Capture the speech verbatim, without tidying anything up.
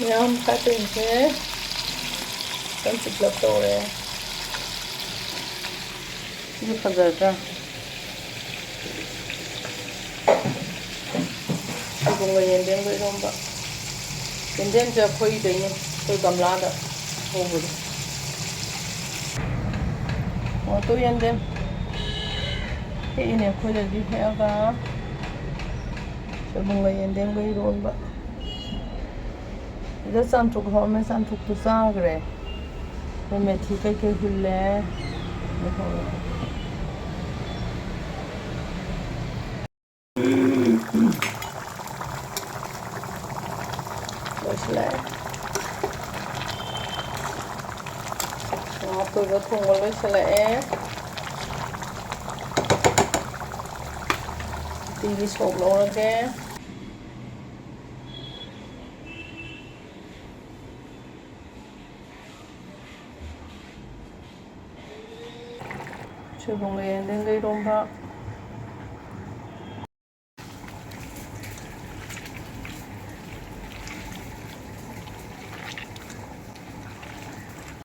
ꯃꯌꯥꯝ ꯈꯥꯇꯦꯡꯁꯦ ꯀꯟ ꯆꯤꯛꯂꯞ ꯇꯧꯔꯦ꯫ ꯁꯤꯁꯨ ꯐꯖꯗ꯭ꯔꯥ? ꯁꯣꯏꯕꯨꯝꯒ ꯌꯦꯟꯗꯦꯝꯒ ꯏꯔꯣꯝꯕ꯫ ꯌꯦꯟꯗꯦꯝꯁꯦ ꯑꯩꯈꯣꯏꯗꯩꯅꯦ, ꯑꯩꯈꯣꯏ ꯒꯝꯂꯥꯗ ꯍꯧꯕꯗꯣ꯫ ꯑꯣ, ꯇꯨ ꯌꯦꯟꯗꯦꯝ ꯍꯦꯛꯏꯅꯦ ꯑꯩꯈꯣꯏꯗꯒꯤ ꯍꯦꯛꯑꯒ꯫ ꯁꯣꯏꯕꯨꯝꯒ ꯌꯦꯟꯗꯦꯝꯒ ꯏꯔꯣꯟꯕ꯫ ꯁꯤꯗ ꯆꯥꯝꯊꯣꯛ ꯍꯧꯔꯝꯃꯦ, ꯆꯥꯝꯊꯣꯛꯇꯨ ꯆꯥꯈ꯭ꯔꯦ꯫ ꯑꯗ ꯃꯦꯊꯤ ꯀꯩꯀꯩ ꯍꯨꯜꯂꯦ꯫ ꯂꯩꯍꯧꯔꯦ꯫ ꯂꯣꯏꯁꯤꯜꯂꯛꯑꯦ꯫ ꯉꯥ ꯑꯇꯣꯏꯕ ꯊꯣꯡꯕ ꯂꯣꯏꯁꯤꯜꯂꯛꯑꯦ꯫ ꯎꯇꯤꯒꯤ ꯁꯣꯛ ꯂꯧꯔꯒꯦ꯫ ꯁꯣꯏꯕꯨꯝꯒ ꯌꯦꯟꯗꯦꯝꯒ ꯏꯔꯣꯝꯕ꯫